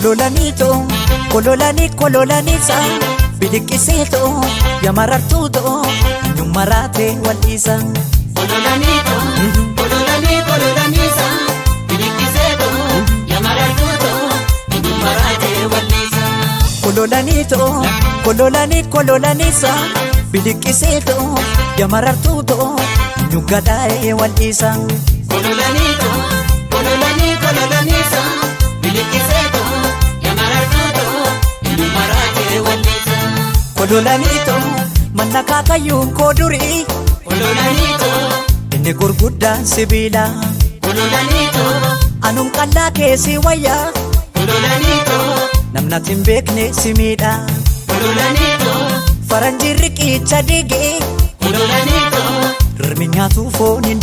Kololaniitoo kololanii kololaniisa biliqqiseetoo yamarartuutoo nyummaraatee wal'iisa. Kololaniito, kololanii kololaniisa, biliqqiseeto, yamarartuuto, eenyummaraatee walliisa. Kololaniitoo kololanii kololaniisa biliqqiseetoo yamarartuutoo nyugadaa'ee wal'iisa. Kololaniito, kololanii kololaniisa, biliqqiseeto, yamarartuuto, eenyummaraatee walliisa. Kololaniitoo manna kaakayyuun koo durii Kololaniito, inni gurguddaan sibiila. Kololaniito, Anuun qallaa keessi wayyaa kololaniito, namnati hin beekne si miidha. Kololaniito, Faranjii riqicha diigee kololaniito. rirmi nyaatu foon hin.